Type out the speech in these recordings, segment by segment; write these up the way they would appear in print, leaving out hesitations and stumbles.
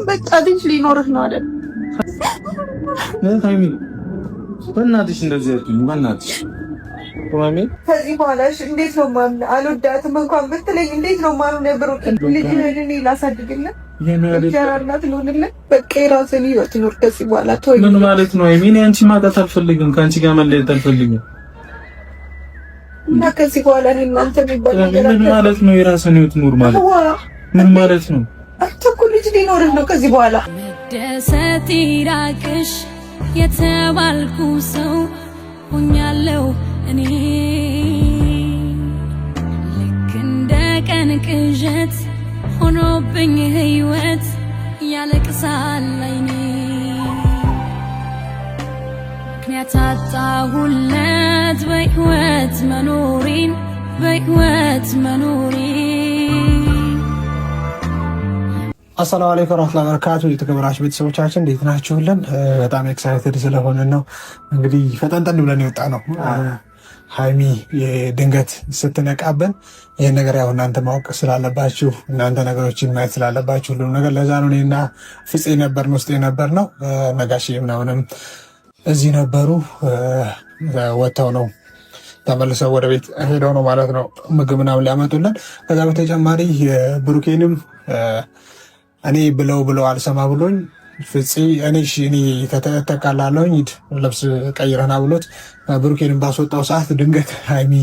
በቃ ልጅ ሊኖርህ ነው አይደል? ሃይሚ በእናትሽ እንደዚህ አትሁኝ፣ በእናትሽ ማሚ። ከዚህ በኋላ እንዴት ነው ማምን? አልወዳትም እንኳን ብትለኝ እንዴት ነው ማምን? ብሩክ ልጅህን እኔ ላሳድግልህ፣ እንጀራ እናት ልሆንልህ። በቃ የራስህን ህይወት ኑር ከዚህ በኋላ ተወኝ። ምን ማለት ነው ሃይሚ? እኔ አንቺ ማጣት አልፈልግም፣ ከአንቺ ጋር መለየት አልፈልግም። እና ከዚህ በኋላ እኔ እናንተ የሚባል ነገር ምን ማለት ነው? የራስህን ህይወት ኑር ማለት ምን ማለት ነው? አንተ እኮ ልጅ ሊኖርህ ነው ከዚህ በኋላ። መደሰት ይራቅሽ የተባልኩ ሰው ሆኛለሁ እኔ። ልክ እንደ ቀን ቅዠት ሆኖብኝ ህይወት ያለቅሳል አይኔ። ምክንያት አጣሁለት በህይወት መኖሬን፣ በህይወት መኖሬን። አሰላሙ አለይኩም ወራህመቱላሂ ወበረካቱ። የተከበራችሁ ቤተሰቦቻችን እንዴት ናችሁልን? በጣም excited ስለሆነ ነው እንግዲህ ፈጠንጠን ብለን የወጣ ነው። ሀይሚ ድንገት ስትነቃብን ይህን ነገር ያው እናንተ ማወቅ ስላለባችሁ፣ እናንተ ነገሮችን ማየት ስላለባችሁ ሁሉም ነገር ለዛ ነው። እኔና ፍፄ ነበርን ውስጥ የነበር ነው፣ ነጋሽ ምናምንም እዚህ ነበሩ። ወጥተው ነው ተመልሰው ወደ ቤት ሄደው ነው ማለት ነው ምግብ ምናምን ሊያመጡልን። ከዛ በተጨማሪ ብሩኬንም እኔ ብለው ብለው አልሰማ ብሎኝ ፍፄ እኔ እሺ እኔ ተተካላለሁኝ ሂድ ልብስ ቀይረና ብሎት ብሩኬንን ባስወጣው ሰዓት ድንገት ሀይሚ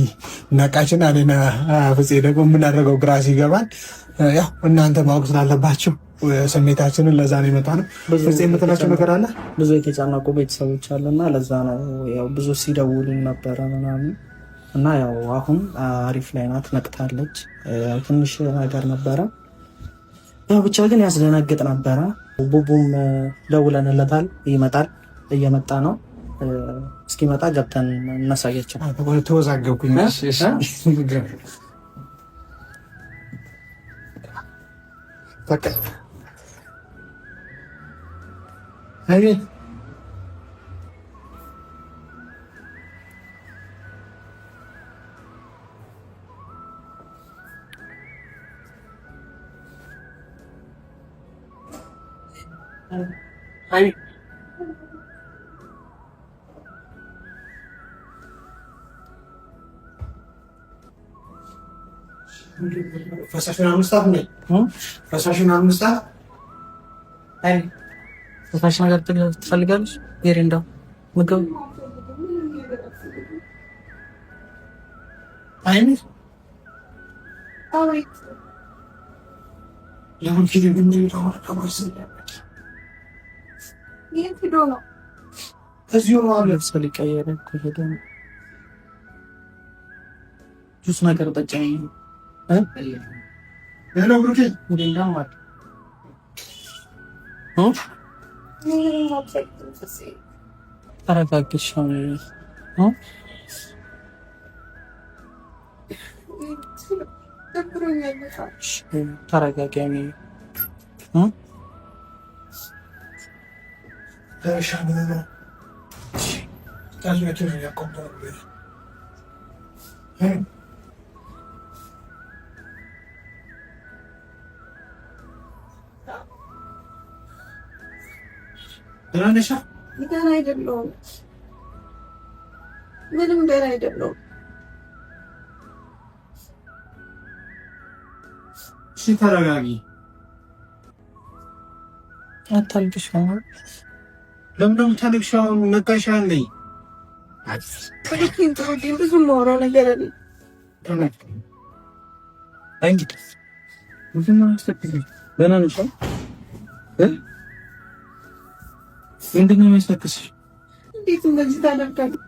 ነቃችና እኔና ፍፄ ደግሞ የምናደርገው ግራ ሲገባን ያው እናንተ ማወቅ ስላለባችሁ ስሜታችንን ለዛ ነው የመጣ ነው። ፍፄ የምትላቸው ነገር አለ? ብዙ የተጨነቁ ቤተሰቦች አለና ለዛ ነው ያው ብዙ ሲደውሉ ነበረ ምናምን እና ያው አሁን አሪፍ ላይ ናት፣ ነቅታለች። ያው ትንሽ ነገር ነበረ ያው ብቻ ግን ያስደነግጥ ነበረ። ቡቡም ደውለንለታል፣ ይመጣል፣ እየመጣ ነው። እስኪመጣ ገብተን እናሳያቸው። ተወዛገብኩኝ። ፈሳሽ ነገር ትፈልጋለች? ሜሪንዳ ምግብ የት ሄዶ ነው? እዚሁ ነው አለ። ልብስ ሊቀየር እኮ ሄዶ ነው። ጁስ ነገር ጠጪ። Hello ብሩኬ፣ ተረጋግሽ። ተረጋጊ። ደህና ነሽ? ደህና አይደለሁም። ምንም ደህና አይደለሁም። እሺ ተረጋጊ። አታልቅሽ። ለምን ነው የምታለቅሺው? አሁን ነቃሽ አለኝ። ብዙ የማወራው ነገር አለ። ደህና ነሽ? ምንድን ነው የሚያስለቅስሽ? እንዴት እንደዚህ ታደርጋለህ?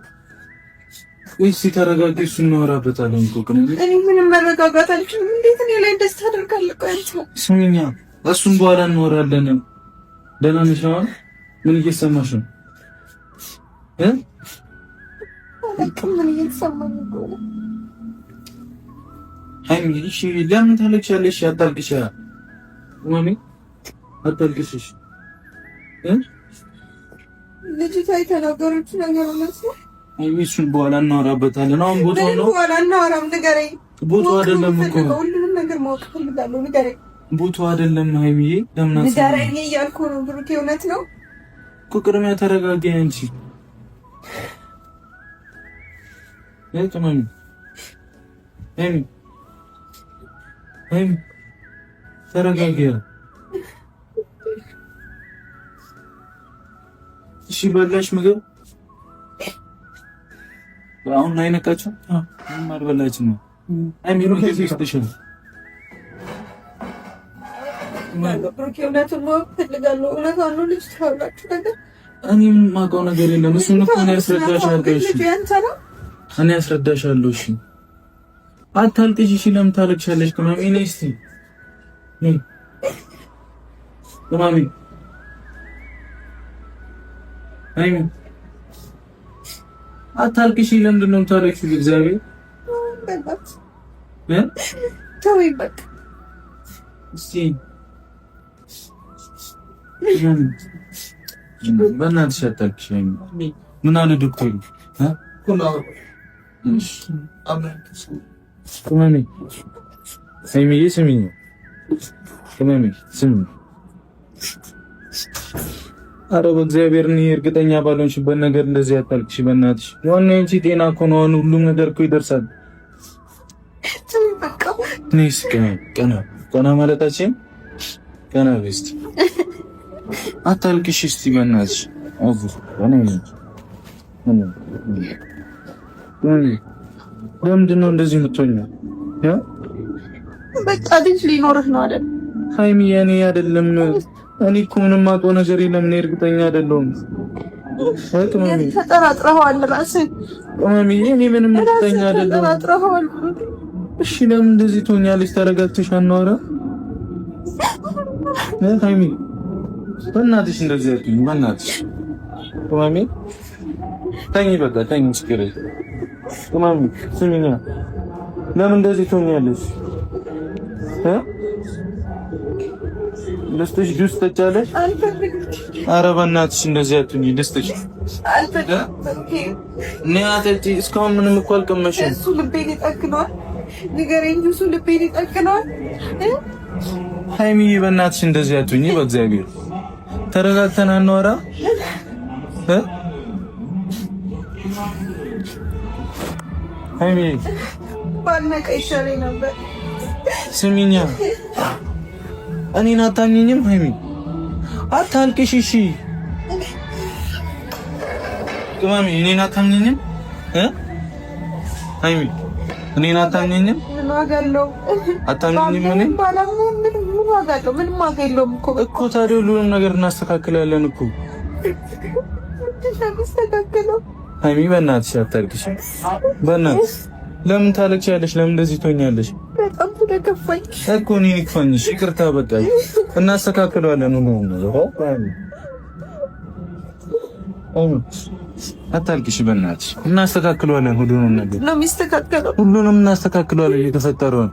ወይስ ተረጋጊ፣ እሱን እናወራበታለን እኮ። እኔ ምንም መረጋጋት አልችልም። እንዴት እኔ ላይ እንደዚህ ታደርጋለህ? ቆይ አንተ ስሚኛ፣ እሱን በኋላ እናወራለን። ደህና ነሽ አሁን? ምን እየሰማሽ ነው? ምን እየተሰማኝ እንደሆነ ሀይሚ። እሺ ለምን ታለቅሻለሽ? አታልቅሽ ማሚ፣ አታልቅሽ። ልጅቷ የተናገረችው ነገር እውነት ነው። ሀይሚ፣ እሱን በኋላ እናወራበታለን። አሁን ቦታው ነው። በኋላ እናወራም። ንገረኝ። ቦታው አይደለም እኮ ሁሉንም ነገር ማወቅ እፈልጋለሁ። ንገረኝ። ቦታው አይደለም ሀይሚዬ። ለምን ንገረኝ እያልኩ ነው ብሩኬ። እውነት ነው እኮ ቅድሚያ ተረጋጊ አንቺ። ሀይሚ ተረጋጊ። እሺ በላሽ ምግብ? አሁን አይነቃችም? ምንም አልበላችም ነው ሀይሚ። ብሩኬ እውነቱን ማወቅ እፈልጋለሁ። እውነቷን ነው ልጅ ትላላችሁ ነገር እኔ ምንም የማውቀው ነገር የለም። እሱን እኮ እኔ አስረዳሻለሁ። እሺ እኔ አስረዳሻለሁ። እሺ አታልቅሽ። እሺ ለምን ታለቅሻለሽ? ቅመሜ ነይ እስኪ ቅመሜ አይሚ አታልቅሽ። ለምንድን ነው የምታለቅሺው? እግዚአብሔር ተወኝ በቃ እስኪ በእናትሽ አታልቅሽ። ምን አለ ዶክተሩ? ቅመሜ ሀይሚዬ ስሚኝ፣ ቅመሜ ስሚኝ። ኧረ በእግዚአብሔር እኔ እርግጠኛ ባልሆንሽበት ነገር እንደዚህ አታልቅሽ በእናትሽ። ዋና የአንቺ ጤና እኮ ነው። አሁን ሁሉም ነገር እኮ ይደርሳል። እኔስ ቀና ቀና ማለታችን ቀና በይ እስኪ አታልቅሽ እስቲ በእናትሽ። ለምንድን ነው እንደዚህ የምትሆኚው? በቃ ልጅ ሊኖርህ ነው አይደል? ሀይሚ የኔ አይደለም። እኔ እኮ ምንም አውቀው ነገር የለም። እኔ እርግጠኛ አይደለሁም። ተጠራጥረኸዋል ራስህን። ቅመሚ እኔ ምንም እርግጠኛ አይደለሁም። ተጠራጥረኸዋል። እሺ ለምን እንደዚህ ትሆኛለሽ? ተረጋግተሽ አናወራ ሀይሚ በእናትሽ እንደዚህ አትሁኝ። በእናትሽ ቅመሜ ተኝ፣ በቃ ተኝ። ችግር የለም ቅመሜ። ስሚኛ፣ ለምን እንደዚህ ትሆኛለሽ? ልስጥሽ? ጁስ ጠጫለሽ? ኧረ በእናትሽ እንደዚህ አትሁኝ። ልስጥሽ? አጠጪ። እስካሁን ምንም እኮ አልቀመሽም። እሱ ልቤን ይጠግነዋል። ንገረኝ፣ ጁሱ ልቤን ይጠግነዋል። ሀይሚዬ በእናትሽ እንደዚህ አትሁኝ። በእግዚአብሔር ተረጋግተን አናወራ? ሀይሚ ባልነቃ ይሻለኝ ነበር። ስሚኛ፣ እኔን አታምኚኝም? ሀይሚ አታልቅሽ። እሺ ቅመሚ፣ እኔን አታምኚኝም? ሀይሚ እኔን አታምኚኝም? ምን ዋጋ አለው? አታምኚኝም? እኔ ምን ዋጋ አለው? ምንም ዋጋ የለውም እኮ እኮ። ታዲያ ሁሉንም ነገር እናስተካክላለን እኮ። ምንድን ነው የሚስተካከለው? ሀይሚ በእናትሽ አታልቅሽ። በእናትሽ ለምን ታለቅሻለሽ? ለምን እንደዚህ ትሆኛለሽ? በጣም ስለከፋኝ እኮ እኔን ይክፋኝሽ። ይቅርታ በቃ እናስተካክለዋለን ሁሉንም ነገር። አታልቅሽ በእናትሽ፣ እናስተካክለዋለን ሁሉንም ነገር ነው የሚስተካከለው። ሁሉንም እናስተካክለዋለን የተፈጠረውን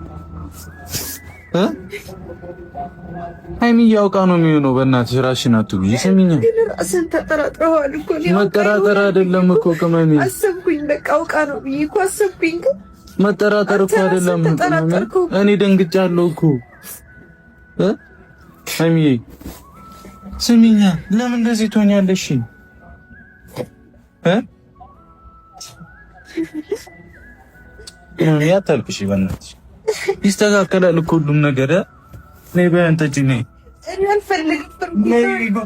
ሀይሚ እያውቃ ነው የሚሆነው። በእናትሽ ራስሽን አትጉጂ። ስሚኝ፣ ግን ራስህን ተጠራጥረዋል እኮ። መጠራጠር አይደለም እኮ ቅመሜ፣ አሰብኩኝ። በቃ አውቃ ነው ብዬ እኮ አሰብኩኝ። ግን መጠራጠር እኮ አይደለም። እኔ ደንግጫለሁ እኮ ሀይሚዬ። ስሚኛ፣ ለምን እንደዚህ ትሆኛለሽ? ቅመሜ አታልቅሽ በእናትሽ፣ ይስተካከላል እኮ ሁሉም ነገር። ነይ በይ አንተ ነይ። እኔ አልፈልግም። ነይ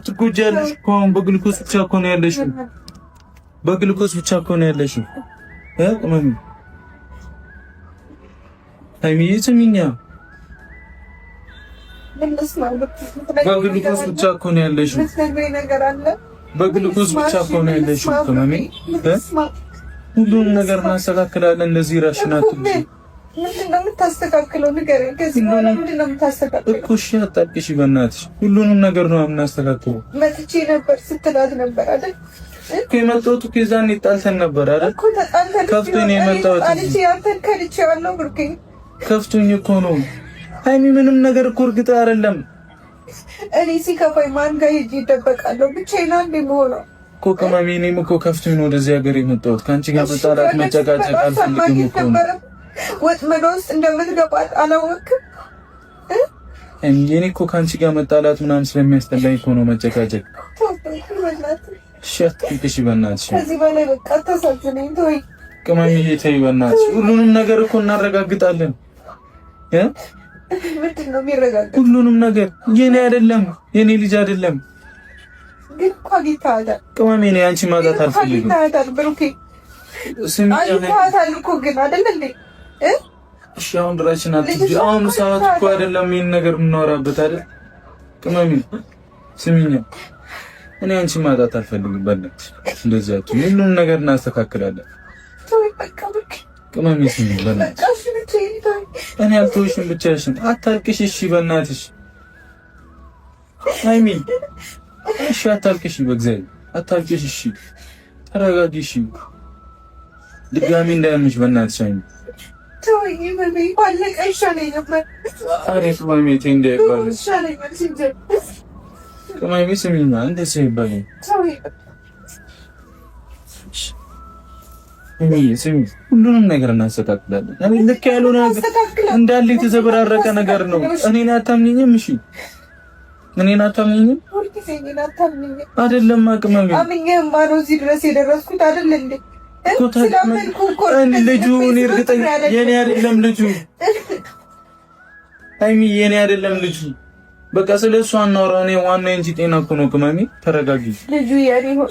ትጎጃለሽ እኮ አሁን በግሉኮስ ብቻ እኮ ነው ያለሽው። በግሉኮስ ብቻ እኮ ነው ያለሽው። ቅመሚ ሀይሚዬ ስሚኛ፣ በግሉኮስ ብቻ እኮ ነው ያለሽው። በግሉኮስ ብቻ እኮ ነው ያለሽው። ቅመሚ ሁሉንም ነገር እናስተካክላለን። እንደዚህ ራሽን አትጉጂ። ምንድን ነው የምታስተካክለው? ንገረኝ። ከዚህ በኋላ ምንድን ነው የምታስተካክለው? እኮ እሺ፣ አታልቅሽ በእናትሽ። ሁሉንም ነገር ነው የምናስተካክለው። መጥቼ ነበር ስትላት ነበር አይደል? እኮ የመጣሁት እኮ የዛኔ ጣልተን ነበር አይደል? እኮ ተጣልተን ከፍቶኝ ነው የመጣሁት። አንተን ከልቼዋለሁ ብሩኬ፣ ከፍቶኝ እኮ ነው ሀይሚ። ምንም ነገር እኮ እርግጥ አይደለም። እኔ ሲከፋኝ ማን ጋር ሄጄ እደበቃለሁ? ብቻዬን አንዴ የምሆነው እኮ ቅመሜ። እኔም እኮ ከፍቶኝ ነው ወደዚህ ሀገር የመጣሁት። ከአንቺ ጋር መጣላት መጨቃጨቅ አልፈልግም እኮ ነው ወጥመድ ውስጥ እንደምትገባት አላወቅም። እኔ እኮ ከአንቺ ጋር መጣላት ምናምን ስለሚያስጠላኝ እኮ ነው መጨቃጨቅ። እሺ አትልቅሽ በእናትሽ። ከዚህ በላይ በቃ አታሳዝነኝ። ተወኝ ቅመምዬ፣ ተይ በእናትሽ። ሁሉንም ነገር እኮ እናረጋግጣለን። ምንድን ነው የሚረጋግጥ? ሁሉንም ነገር የኔ አይደለም፣ የኔ ልጅ አይደለም። ግን እኮ አግኝተሃታል። ቅመሜ፣ እኔ አንቺ ማጣት አልፈልግም። አግኝተሃታል ብሩኬ፣ አግኝተሃታል እኮ ግን አይደል እንዴ? እሺ አሁን ድራሽን አትጂ። አሁን ሰዓት እኮ አይደለም ይሄን ነገር የምናወራበት አይደል? ቅመሜ ስሚኛ፣ እኔ አንቺ ማጣት አልፈልግም። በእናትሽ እንደዚህ አትሁኝ። ሁሉንም ነገር እናስተካክላለን። ቅመሜ ስሚኝ፣ በእናትሽ እኔ አልተውሽም፣ ብቻሽን አታልቅሽ። እሺ በእናትሽ ሃይሚ፣ እሺ አታልቅሽ፣ በእግዚአብሔር አታልቅሽ። እሺ ተረጋጊ። እሺ ድጋሚ እንዳያምሽ በእናትሽ ሃይሚ። ቅመሜ ስሚኝ፣ እንደዚህ አይባልም። ስሚ፣ ሁሉንም ነገር እናስተካክላለን። እኔ ልክ ያልሆነ እንዳለ የተዘበራረቀ ነገር ነው። እኔን አታምኚኝም? እሺ እኔን አታምኚኝም? አይደለም ቅመሜ፣ አምኜህማ ነው እዚህ ድረስ የደረስኩት አይደል እንዴ? ልጁ እኔ እርግጠኛ የኔ አይደለም ልጁ፣ ሃይሚ የኔ አይደለም ልጁ። በቃ ስለ እሱ አናውራ። እኔ ዋና እንጂ ጤና እኮ ነው። ቅመሜ ተረጋጊ። ልጁ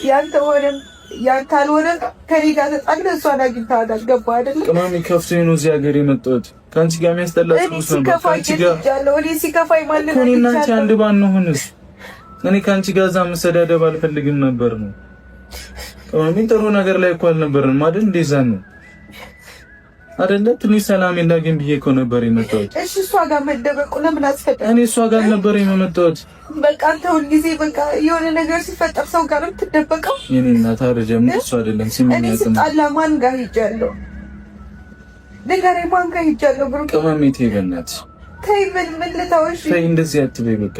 ያንተ ሆነም ያንተ አልሆነም ከኔ ጋር ተጣልተህ እሷን አግኝተሃታል። ገባህ አይደለ? ቅመሜ ከፍቶኝ ነው እዚህ ሀገር የመጣሁት። ከአንቺ ጋር የሚያስጠላ እኔ ሲከፋኝ ማለት ነው። እኔና አንቺ አንድ ባንሆንስ? እኔ ከአንቺ ጋር እዛ መሰዳደብ አልፈልግም ነበር ነው ቅመሜ። ጥሩ ነገር ላይ እኮ አልነበረንም አይደል? እንደዛ ነው አይደለ? ትንሽ ሰላም እንዳገኝ ብዬ እኮ ነበር የመጣሁት። እሺ እሷ ጋር መደበቁ ለምን አስፈለገ? እኔ እሷ ጋር ነበር የመጣሁት። በቃ አንተ ሁልጊዜ በቃ የሆነ ነገር ሲፈጠር ሰው ጋር ነው የምትደበቀው። የኔ እናት አረጀም እሱ አይደለም ሲሚ እኔ ስጣላ ማን ጋር ሄጃለሁ? ንገረኝ፣ ማን ጋር ሄጃለሁ? ብሩክ ቅመሜ ተይ፣ በእናትሽ ተይ። ምን ልተውሽ? ተይ፣ እንደዚህ አትበይ። በቃ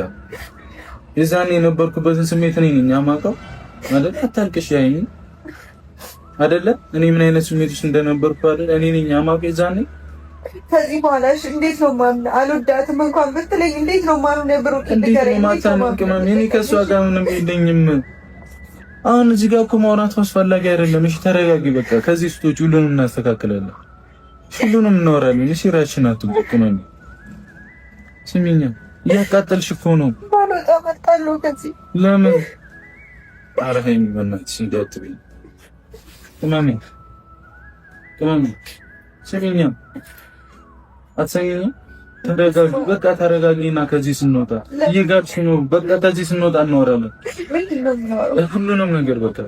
የዛኔ የነበርኩበትን ስሜት እኔ ነኝ የማውቀው አይደል? አታልቅሽ ያይኝ አይደለ? እኔ ምን አይነት ስሜት ውስጥ እንደነበርኩ አይደል? እኔ ነኝ የማውቀው የዛኔ። ከዚህ በኋላ እንዴት ነው ማምን? አልወዳትም እንኳን ብትለኝ እንዴት ነው ማምን? ብሩክ እንዴት ነው ማታምን? ቅመም እኔ ከእሷ ጋር ምንም የለኝም። አሁን እዚህ ጋር እኮ ማውራት አስፈላጊ አይደለም። እሺ ተረጋጊ። በቃ ከዚህ ስትወጪ ሁሉንም እናስተካክላለን፣ ሁሉንም እናወራለን። እሺ እራስሽን አትጉጂ ቅመም። ስሚኛ፣ እያቃጠልሽ እኮ ነው። ባልወጣ እመርጣለሁ ከዚህ። ለምን? ኧረ ሀይሚ በእናትሽ እንዳትበይ። ቅመሜ ቅመሜ ስሚኛ፣ አትሰሚኝም? ተረጋጊ፣ በቃ ተረጋጊና ከዚህ ስንወጣ እየጋብሽ ነው። በቃ ከዚህ ስንወጣ እናወራለን ሁሉንም ነገር በቃ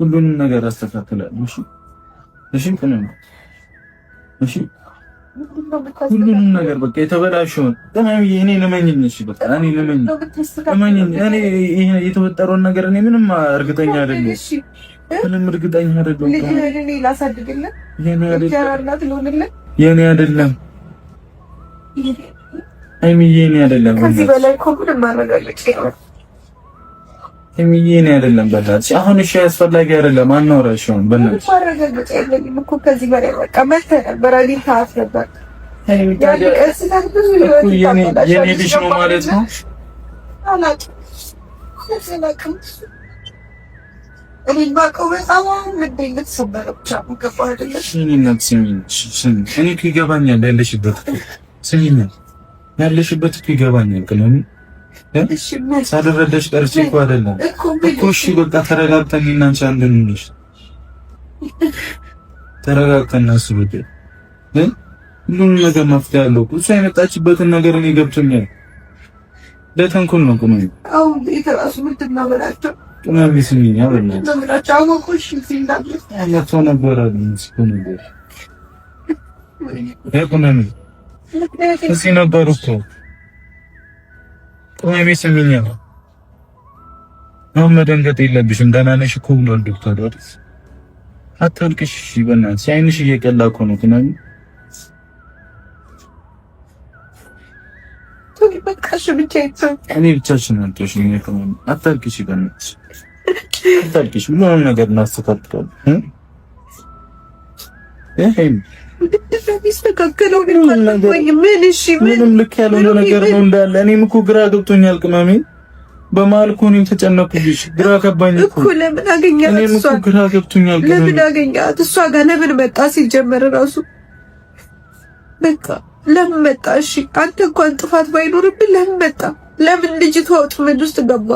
ሁሉንም ነገር አስተካክላለሁ። እሺ እሺ እሺ ሁሉንም ነገር በቃ የተበላሸውን ቅመምዬ፣ እኔ ልመኝኝ። እሺ በቃ እኔ ልመኝኝ፣ እመኝኝ። እኔ ይሄ የተፈጠረውን ነገር እኔ ምንም እርግጠኛ አይደለሁም። ምንም እርግጠኛ አይደለሁም። የኔ አይደለም ሀይሚዬ፣ የኔ አይደለም። ከዚህ በላይ እኮ ምንም ማረጋገጫ የለም። ሀይሚዬ፣ የኔ አይደለም። በእናትሽ አሁን እሺ፣ አስፈላጊ አይደለም። አናወራሽም። በእናትሽ ማረጋገጫ የለኝም እኮ ከዚህ በላይ በቃ መተህ ነበር፣ አግኝተሃት ነበር። የኔ ልጅ ነው ማለት ነው። አላውቅም፣ አላውቅም። እኔ የማውቀው በጣም ልቤ እንደተሰበረ ብቻ ነው። ገባህ አይደለ? እኔ እኮ ይገባኛል ያለሽበት። ስሚኝ፣ ያለሽበት እኮ ይገባኛል። ቅመም ሳልረዳሽ ቀርቼ እኮ አይደለም እኮ። እሺ በቃ ተረጋግተን እኔና አንቺ አንድ እንሁን። ተረጋግተን እናስብበት። ሁሉንም ነገር መፍትሄ አለው። እሷ የመጣችበትን ነገር እኔ ገብቶኛል። ለተንኮል ነው ቅመም። አሁን ቤት እራሱ ምንድን ነው በላቸው ቅመም ስሚኝ፣ ነበር ቅመም እዚህ ነበሩ እኮ ቅመሜ ስሚኝ፣ አሁን መደንገጥ የለብሽም። ደህና ነሽ እኮ ብሏል ዶክተር። አይደል? አታልቅሽ በእናትሽ፣ ዓይንሽ እየቀላ እኮ ነው ቅመሜ። በቃ እሺ ብቻ ብቻዬን ተወኝ። እኔ ብቻሽን አልተውሽም። አታልቅሽ፣ በእናትሽ አታልቅሽ። ሁሉንም ነገር እናስተካክላለን። የሚስተካከለው ምን? እሺ ምንም ልክ ያልሆነ ነገር ነው እንዳለ። እኔም እኮ ግራ ገብቶኛል ቅመሜ። በመሀል እኮ እኔም ተጨነኩብሽ፣ ግራ ገባኝ እኮ። ለምን አገኛት? እኔም እኮ ግራ ገብቶኛል። ለምን አገኛት? እሷ ጋር ለምን መጣ? ሲጀመር ራሱ በቃ ለምን መጣ? እሺ አንተ እንኳን ጥፋት ባይኖርብን ለምን መጣ? ለምን ልጅቷ ወጥመድ ውስጥ ገባ?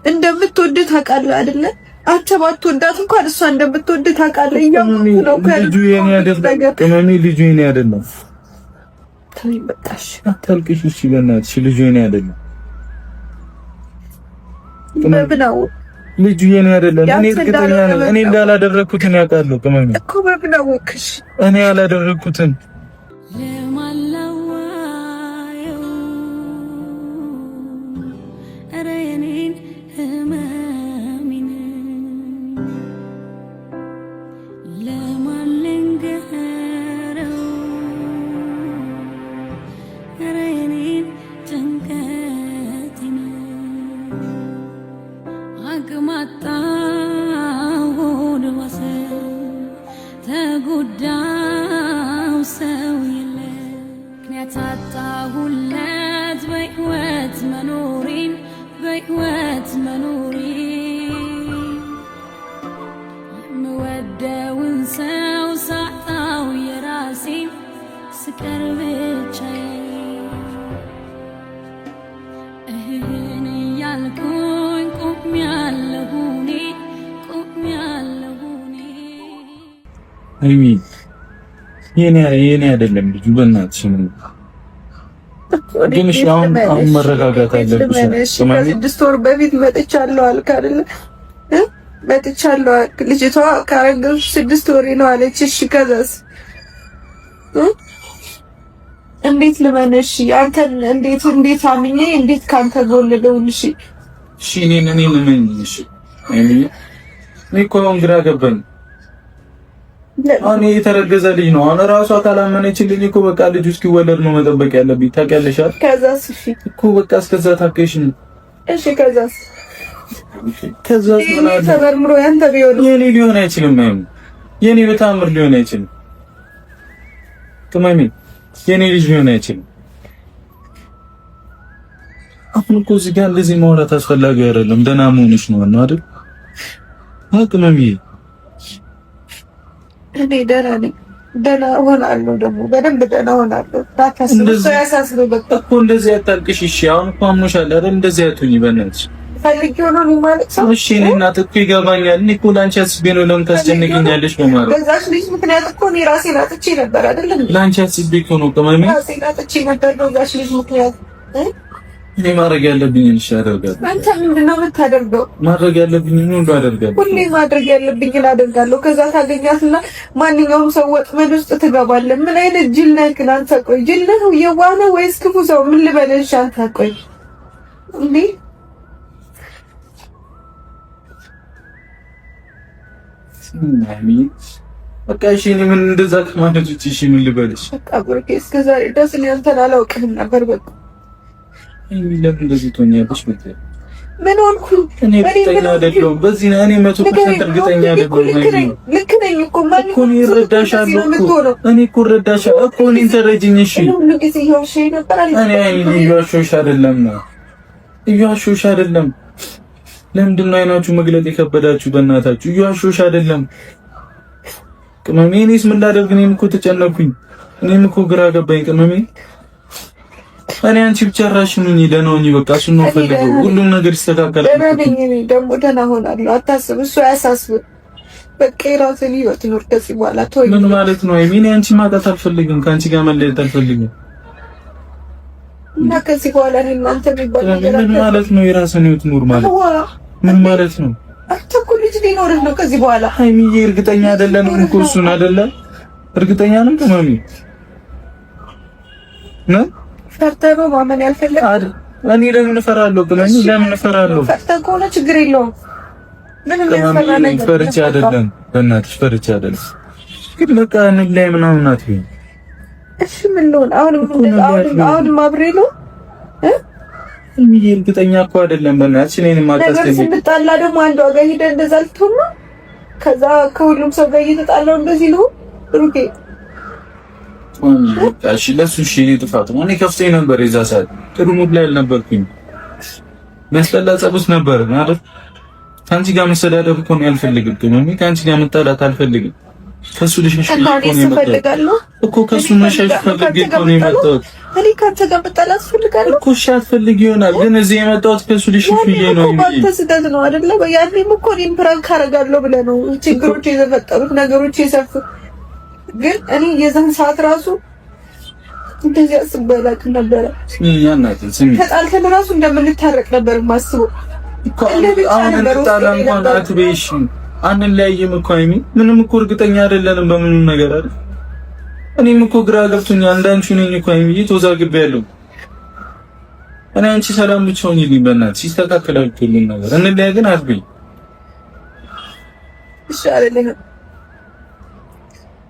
እንደምትወድ ታውቃለህ አይደለ? አንተ ባትወዳት እንኳን እሷ እንደምትወድ ታውቃለህ። ልጁ የኔ አይደለም ቅመሜ፣ ልጁ የኔ አይደለም። ተይ በቃሽ፣ አታልቅሽ። እሺ በእናትሽ ልጁ የኔ አይደለም። ልጁ የኔ አይደለም። እኔ እርግጠኛ ነኝ። እኔ እንዳላደረኩትን ያውቃለሁ ቅመሜ እኮ በምን አወቅሽ? እኔ ያላደረኩትን ሀይሚ የኔ አይደለም ልጁ፣ በእናትሽ ግን እሺ፣ አሁን አሁን መረጋጋት አለብሽ። ከስድስት ወር በፊት መጥቻለሁ አልክ አይደለ? መጥቻለሁ አልክ። ልጅቷ ካረገዝሽ 6 ወሬ ነው አለች። እሺ ከዛስ እንዴት ልመን? እሺ አንተን እንዴት እንዴት አምኜ እንዴት ካንተ ጎን ልሁን? እሺ እሺ እኔን እኔን እመኝ። እሺ እኔ እኮ አሁን ግራ ገባኝ። አሁን የተረገዘ ልጅ ነው። አሁን ራሷ ካላመነችልኝ እኮ በቃ ልጁ እስኪወለድ ነው መጠበቅ ያለብኝ። ታውቂያለሽ አይደል? ከዛስ? እሺ እኮ በቃ እስከዛ ታውቂሽ። እሺ ከዛስ? ከዛስ ምን አለ ተመርምሮ ያንተ ቢሆን የኔ ሊሆን አይችልም። የኔ በተአምር ሊሆን አይችልም። ቅመሜ የኔ ልጅ ሊሆን አይችልም። አሁን እኮ እዚህ ጋር እንደዚህ ማውራት አስፈላጊ አይደለም። ደህና መሆንሽ ነው አይደል? ቅመሜ እኔ ደህና ነኝ። ደህና እሆናለሁ፣ ደግሞ በደንብ ደህና እሆናለሁ። በቃ እኮ እንደዚህ አታልቅሽ። እሺ አሁን እኮ አሞሻል አይደል? እንደዚህ አትሁኚ በእናትሽ። ፈልጌው ነው ማለት ሰው። እሺ እኔ እናት እኮ ይገባኛል። እኔ እኮ ለአንቺ አስቤ ነው። ለምን ታስጨንቅኛለሽ? በማለት በዛች ልጅ ምክንያት እኮ እኔ ራሴን አጥቼ ነበር አይደል? ለአንቺ አስቤ እኮ ነው ቅመሜ። ራሴን አጥቼ ነበር በዛች ልጅ ምክንያት። እኔ ማድረግ ያለብኝን እሺ አደርጋለሁ። አንተ ምንድን ነው የምታደርገው? ማድረግ ያለብኝን ሁሉ አደርጋለሁ። ሁሌ ማድረግ ያለብኝን አደርጋለሁ። ከዛ ታገኛትና ማንኛውም ሰው ወጥመድ ውስጥ ትገባለህ። ምን አይነት ጅል ነህ ግን አንተ? ቆይ ጅል ነህ፣ የዋህ ነህ ወይስ ክፉ ሰው? ምን ልበልሽ? አንተ ቆይ እንዴ በቃ እሺ፣ እኔ ምን እንደዛ ከማለት ውጪ እሺ ምን ልበልሽ? በቃ ብሩኬ፣ እስከ ዛሬ ድረስ እኔ አንተን አላውቅህም ነበር። በቃ ለምን እንደዚህ ትሆኛለሽ? ምን ሆንኩ? እኔ እርግጠኛ አይደለሁም በዚህ እኔ 100% እርግጠኛ አይደለሁም። ልክ ነኝ እኮ እኮ እኔ እረዳሻለሁ እኮ እኔ እኮ እረዳሻለሁ እኮ እኔን ተረጂኝ። እሺ እኔ እየዋሸሁሽ አይደለም፣ እየዋሸሁሽ አይደለም። ለምንድን ነው አይናችሁ መግለጥ የከበዳችሁ? በእናታችሁ እየዋሸሁሽ አይደለም። ቅመሜ እኔስ ምን ላደርግ? እኔም እኮ ተጨነኩኝ። እኔም እኮ ግራ ገባኝ ቅመሜ እኔ አንቺ ብቻ ራሽን ሁኚ፣ ደህና ሁኚ። በቃ እሱን ነው ፈልገው። ሁሉም ነገር ይስተካከላል። ደህና ነኝ እኔ ደግሞ ደህና ሆናለሁ። አታስብ፣ እሱ አያሳስብ። በቃ የራስን ህይወት ኑር ከዚህ በኋላ ተወኝ። ምን ማለት ነው? እኔ አንቺ ማጣት አልፈልግም፣ ከአንቺ ጋር መለየት አልፈልግም። እና ከዚህ በኋላ እኔ እናንተ የሚባል ነገር ምን ማለት ነው? የራስን ህይወት ኑር ማለት ምን ማለት ነው? አንተ እኮ ልጅ ሊኖርህ ነው ከዚህ በኋላ። ሀይሚዬ እርግጠኛ አይደለንም እኮ እሱን አይደለ? እርግጠኛ ነን ተማሚ ነው ፈርተህ ነው ማመን ያልፈለግህ? እኔ ለምን እፈራለሁ? ብለኝ ለምን እፈራለሁ? ፈርተህ ከሆነ ችግር የለውም። ምንም ያስፈራ ነገር ፈርቼ አይደለም፣ በእናትሽ ፈርቼ አይደለም። ግን በቃ ላይ ምናምን አትይኝ። እሺ ምን ልሆን አሁን? አሁንም አብሬ ነው እርግጠኛ እኮ አይደለም። በእናትሽ እኔን ነገር ስንጣላ ደግሞ አንዷ ጋር ሄደህ እንደዛ ልትሆን ነው። ከዛ ከሁሉም ሰው ጋር እየተጣላው እንደዚህ ነው ብሩኬ። እሺ ለሱ እሺ፣ እኔ ጥፋት ነው። እኔ ከፍቶኝ ነበር የዛ ሰዓት ጥሩ mood ላይ አልነበርኩኝ። የሚያስጠላ ጸብ ውስጥ ነበር ማለት ከአንቺ ጋር መሰዳደብ እኮ ነው ያልፈልግም። ከአንቺ ጋር መጣላት አልፈልግም። ከሱ ልሸሽ እኮ ከሱ መሸሽ ፈልጌ እኮ ነው የመጣሁት። እኔ ከአንተ ጋር መጣላት እፈልጋለሁ እኮ። እሺ አትፈልጊ ይሆናል ግን እዚህ የመጣሁት ከሱ ልሸሽ ብዬ ነው። በአንተ ስህተት ነው አይደለ? ያኔም እኮ እኔን prank አደርጋለሁ ብለህ ነው ችግሮች የተፈጠሩት ነገሮች የሰፉት። ግን እኔ የዛን ሰዓት ራሱ እንደዚህ አስቤ አላውቅም ነበረ። ተጣልተን ራሱ እንደምንታረቅ ነበር የማስበው። አሁን እንጣላ እንኳን አትበይሽ አንለያይም እኮ አይሚ፣ ምንም እኮ እርግጠኛ አይደለንም በምንም ነገር አይደል። እኔም እኮ ግራ ገብቶኛል። እንዳንቺ ነኝ እኮ አይሚ፣ ተወዛግቤያለሁ። እኔ አንቺ ሰላም ብቻ ሁኚልኝ በእናትሽ፣ ይስተካከላል ሁሉም ነገር። እንለያይ ግን አትበይ። እሺ አልልህም፣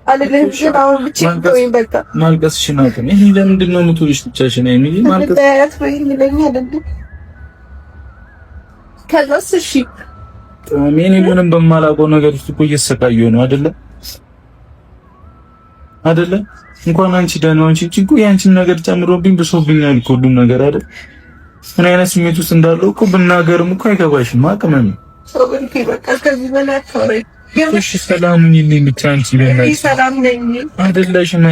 አልልህም። ግን አሁን ብቻዬን ተወኝ በቃ። ማልቀስሽን አቁሚ። ይሄ ለምንድን ነው የምትውልሽ ብቻሽን? አይሚ ማልቀስ አትበይኝ ይለኛል እንዴ? ከዛስ እሺ እኔ ምንም በማላውቀው ነገር ውስጥ እኮ እየተሰቃየሁ ነው። አይደለ አይደለ? እንኳን አንቺ ደህና ሆንሽ እንጂ እኮ የአንቺን ነገር ጨምሮብኝ ብሶብኛል እኮ ሁሉም ነገር አይደል? ምን አይነት ስሜት ውስጥ እንዳለው እኮ ብናገርም እኮ አይገባሽም። አቅምም እሺ፣ ሰላም ሁኚልኝ ብቻ አንቺ በእናትሽ ሰላም ነኝ አይደለሽም?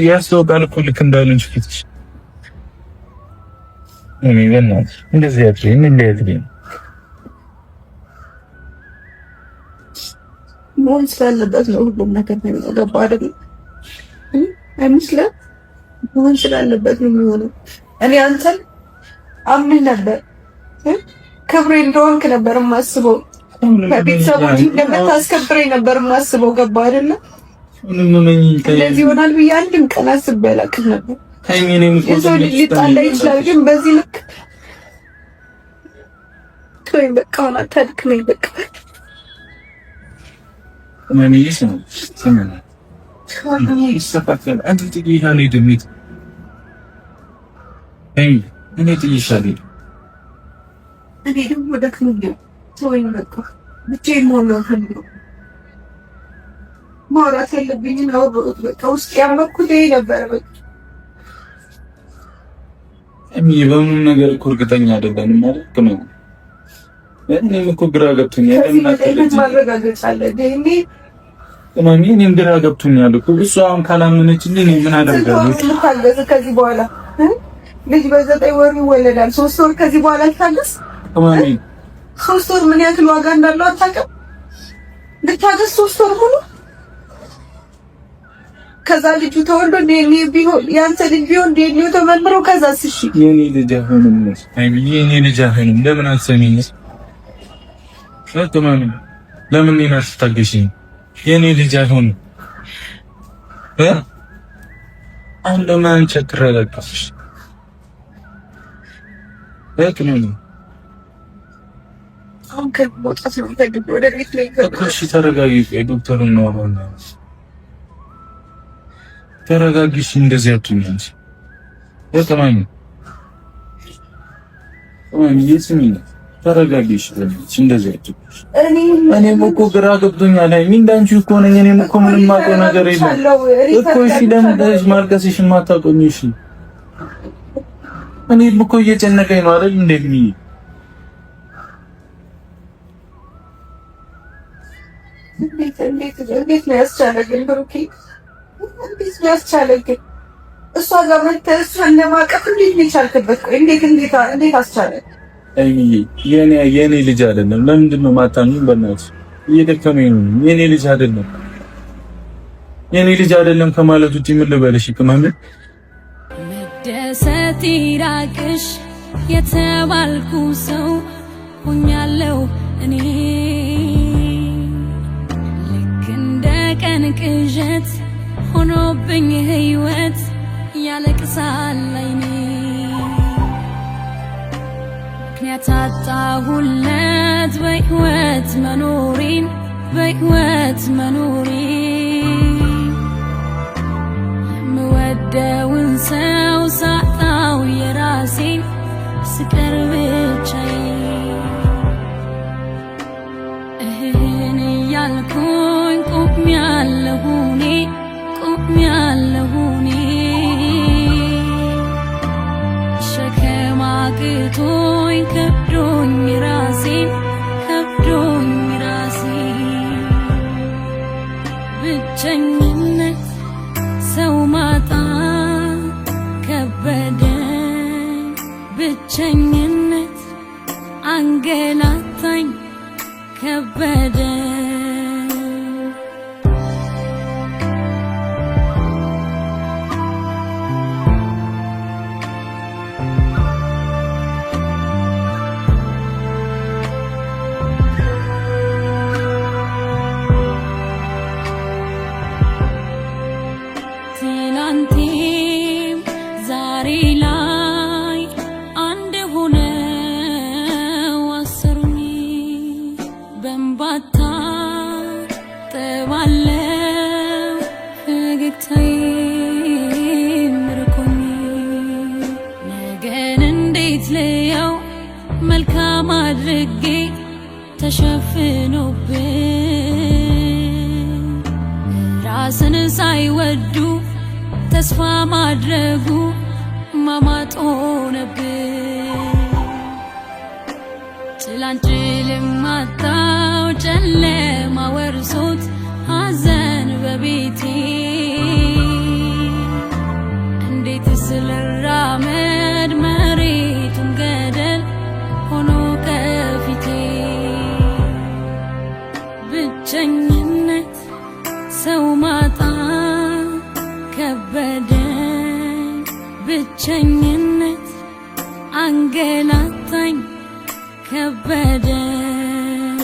ያስታውቃል እኮ ልክ እንዳልሆንሽ ፊትሽ። እኔ በእናትሽ እንደዚህ አትበይኝ፣ እንደዚህ አትበይኝ። መሆን ስላለበት ነው ሁሉም ነገር ነው የሚሆነው። ገባህ አይደል? አይመስልህም? መሆን ስላለበት ነው የሚሆነው። እኔ አንተን አምንህ ነበር፣ ክብሬ እንደሆንክ ነበር የማስበው። በቤተሰቦች እንደምታስከብረኝ ነበር የማስበው። ገባህ አይደለ? እንደዚህ ይሆናል ብዬ አንድም ቀን አስቤ አላውቅም ነበር። የሰው ልጅ ሊጣላ ይችላል፣ ግን በዚህ ልክ በቃ አሁን አታድክመኝ በቃ እኔ ጥዬሽ አልሄድም። እኔ ደግሞ ደክሞኛል። ተወኝ በቃ ብቻዬን መሆን ነው የምፈልገው። ማውራት ያለብኝን አወራሁት። በቃ ውስጥ ያመኩት ይሄ ነበረ። በቃ በምንም ነገር እኮ እርግጠኛ አይደለንም ማለት ነው። እኔም እኮ ግራ ገብቶኛል። ለምን ማረጋገጫ አለ? ቅመሜ እኔም ግራ ገብቶኛል እኮ እሷ አሁን ካላመነችልኝ እኔ ምን አደርጋለሁ? ከዚህ በኋላ ልጅ በ9 ወር ይወለዳል። 3 ወር ከዚህ በኋላ ልታገስ? ቅመሜ 3 ወር ምን ያክል ዋጋ እንዳለው አታውቅም? ልታገስ 3 ወር ሙሉ? ከዛ ልጁ ተወልዶ ዲኤንኤ ቢሆን ያንተ ልጅ ቢሆን ዲኤንኤው ተመርምሮ ከዛስ? እሺ የኔ ልጅ አይሆንም። አይሚ የኔ ልጅ አይሆንም። ለምን አትሰሚኝም? ቅመሜ ለምን እኔን አትታገሺኝ? የኔ ልጅ አይሆንም። አሁን ለምን አንቺ አትረጋጋሽ? አሁን ከመውጣት ነው የምፈልገው ወደ ቤት ላይ እሺ፣ ተረጋጊ። ዶክተሩን ነው አሁን ተረጋጊ። እሺ፣ እንደዚህ አትሁኝ አንቺ። ቅመሜ ቅመሜ ስሚኝ ተረጋጊ። እሺ፣ እንደዚህ አትሁኝ። እኔም እኮ ግራ ገብቶኛል። ሀይሚ እንዳንቺ እኮ ነኝ። እኔም እኮ ምንም የማውቀው ነገር የለም እኮ። እሺ፣ ለምን ማልቀስሽን ማታቆሚ? እሺ፣ እኔም እኮ እየጨነቀኝ ነው አይደል? እንዴት ነው እንዴት ነው ያስቻለ ግን ብሩኬ? እንዴት ነው ያስቻለ ግን? እሷ ጋር መተህ እሷን ለማቀፍ እንዴት ነው የቻልክበት? ቆይ እንዴት እንዴት እንዴት አስቻለ? አይሚዬ የኔ ልጅ አይደለም። ለምንድን ነው ማታምኚኝ? በእናትሽ እየደከመኝ ነው። የኔ ልጅ አይደለም፣ የኔ ልጅ አይደለም ከማለት ውጪ ምን ልበልሽ? ቅመም መደሰት ይራቅሽ የተባልኩ ሰው ሆኛለሁ እኔ ልክ እንደ ቀን ቅዠት ሆኖብኝ ህይወት ያለቅሳል አይኔ ምክንያት አጣሁለት በህይወት መኖሬን በህይወት መኖሬን የምወደውን ሰው ሳጣው የራሴን ስቀር ቆሜያለሁ እኔ ቆሜያለሁ እኔ ሸክም አቅቶኝ ከብዶኝ ራሴን ከብዶኝ ራሴን ብቸኝነት ሰው ማጣት ከበደኝ ብቸኝነት አንገላታኝ ከበደኝ። ትላንቴም ዛሬ ላይ አንድ ሆነው አሰሩኝ በእንባታ ጥባለው ፈገግታዬም ርቆኝ ነገን እንዴት ልየው መልካም አድርጌ ተሸፍኖብኝ ራስን ሳይወዱ ተስፋ ማድረጉ ማማጥ ሆነብኝ። ጭላንጭል ማጣው ጨለማ ወርሶት ሐዘን በቤቴ እንዴት ስልራመድ መሬቱን ገደል ሆኖ ከፊቴ ብቸኝነት ሰው ማጣት ከበደኝ ብቸኝነት አንገላታኝ ከበደኝ።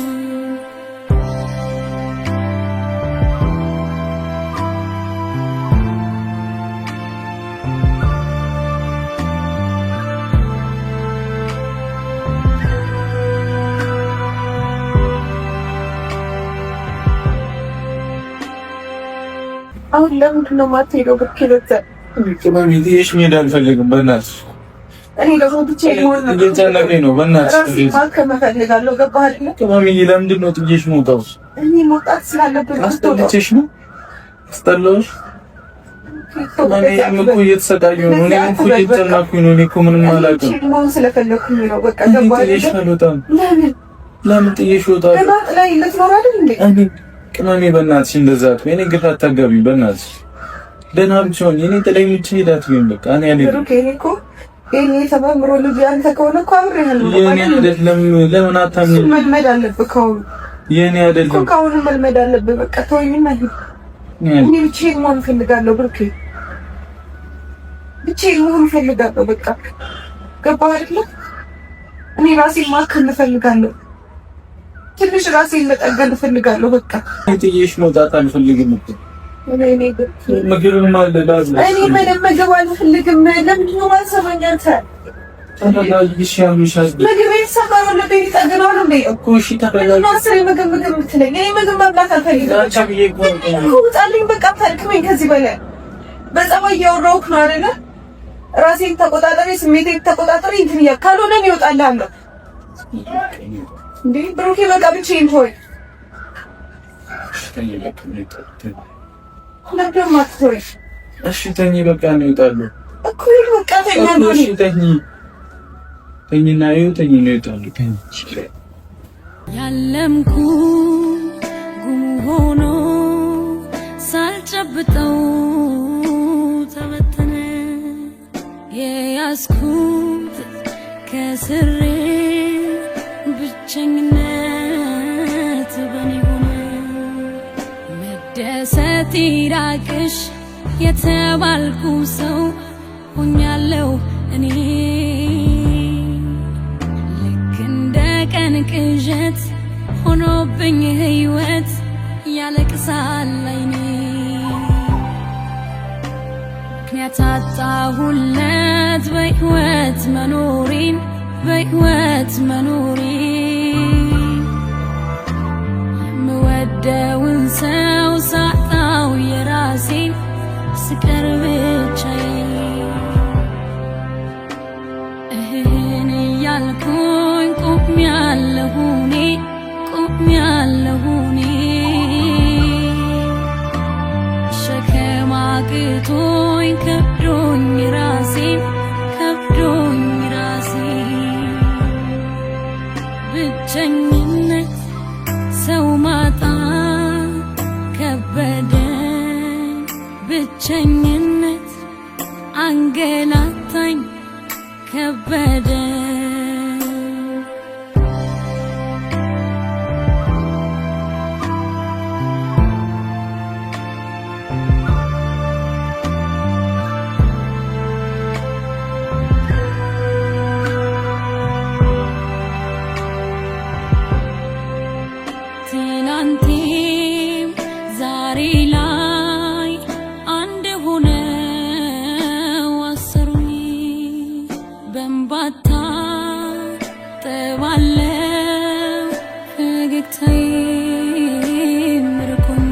አሁን ለምንድን ነው የማትሄደው? ብሩኬ ቅመም ይዤሽ መሄድ አልፈልግም። በእናትሽ እኔ ደግሞ ብቻዬን መሆን ነው እየጨነቀኝ ነው። በእናትሽ ራሴን ማከም እፈልጋለሁ። ገባህ አይደለ? ቅመምዬ፣ ለምንድን ነው ጥዬሽ የምወጣው? እኔ መውጣት ስላለብን አስጠልቼሽ ነው? አስጠላሁሽ? እኔም እኮ እየተሰቃየሁ ነው። እኔም እኮ እየተጨነኩኝ ነው። እኔ እኮ ምንም አላውቅም። ብቻዬን መሆን ስለፈለኩኝ ነው። በቃ ገባህ ጥዬሽ አይደለ? አልወጣም። ለምን ለምን ጥዬሽ እወጣለሁ? ገና ላይ ልትኖር አይደል እንዴ? እኔ ቅመሜ፣ በእናትሽ እንደዛ አትበይ። እኔ ግፍ አታጋቢኝ። በእናትሽ ደህና ብቻውን እኔ ጥለኝ ብቻ ሄድ አትበይኝ። በቃ እኔ አልሄድም። ብሩኬ እኔ እኮ የኔ ተመምሮ ልጅ አንተ ከሆነ እኮ አብሬሃለሁ። የኔ አይደለም። ለምን አታምኚኝ? እሱን መልመድ አለብህ ከአሁኑ የኔ እኮ አይደለም። ከአሁኑ መልመድ አለብህ። በቃ ተወኝና ሂድ። እኔ ብቻዬን መሆን እፈልጋለሁ ብሩኬ፣ ብቻዬን መሆን እፈልጋለሁ። በቃ ገባህ አይደለ? እኔ ራሴን ማከም እፈልጋለሁ። ትንሽ ራሴን መጠገን እፈልጋለሁ። በቃ ጥዬሽ መውጣት አልፈልግም እኮ እኔ ብሩኬ፣ ምግብም አለ ላዝልሽ። እኔ ምንም ምግብ አልፈልግም። ለምንድን ነው የማትሰማኝ አንተ? ተረጋጊ። እሺ ያምሻል ምግብ የተሰበረው ልቤን ይጠግነዋል እንዴ? እኮ። እሺ ተረጋጊ። ምንድን ነው አስሬ ምግብ ምግብ የምትለኝ? እኔ ምግብ መብላት አልፈልግም። ላንቺ ብዬ እኮ ነው። እኮ ውጣልኝ፣ በቃ አታድክመኝ ከዚህ በላይ። በጸባይ እያወራሁህ ነው አይደለ? ራሴን ተቆጣጠሪ፣ ስሜቴን ተቆጣጠሪ። እንትን እያልክ ካልሆነ እኔ እወጣልሃለሁ። እንዴ ብሩኬ፣ በቃ ብቻዬን ተወኝ። ተኝ በቃ ተኝ። ለምንድን ነው የማትተወኝ? እሺ ተኝ በቃ ነው እወጣለሁ እኮ ይሄ በቃ ተኛለሁ እኔ። እሺ ተኝ ተኝና ይኸው ተኝ ነው እወጣለሁ። ተኝ ያለምኩ ጉም ሆኖ ሳልጨብጠው ተበተነ የያዝኩት ከስሬ ብቸኝነት በኔ ሆነ መደሰት ይራቅሽ የተባልኩ ሰው ሆኛለሁ እኔ ልክ እንደ ቀን ቅዠት ሆኖብኝ ሕይወት ያለቅሳል አይኔ ምክንያት አጣሁለት በሕይወት መኖሬን በሕይወት መኖሬን የምወደውን ሰው ሳጣው የራሴን ስቀር ብቻዬን እህን እያልኩኝ ቆሜያለሁ እኔ ቆሜያለሁ እኔ ብቸኝነት ሰው ማጣት ከበደኝ። ብቸኝነት አንገላታኝ ከበደኝ። ትናንቴም ዛሬ ላይ አንድ ሆነው አሰሩኝ። በእንባታ ጠባለው ፈገግታዬም ርቆኝ።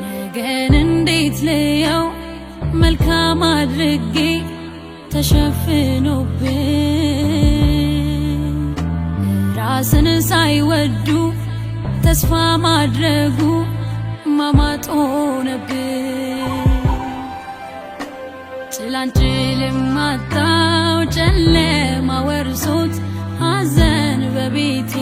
ነገን እንዴት ልየው መልካም አድርጌ ተሸፍኖብኝ ራስን ሳይወዱ ተስፋ ማድረጉ ማማጥ ሆነብኝ። ጭላንጭል ማጣው ጨለማ ወርሶት ሐዘን በቤቴ።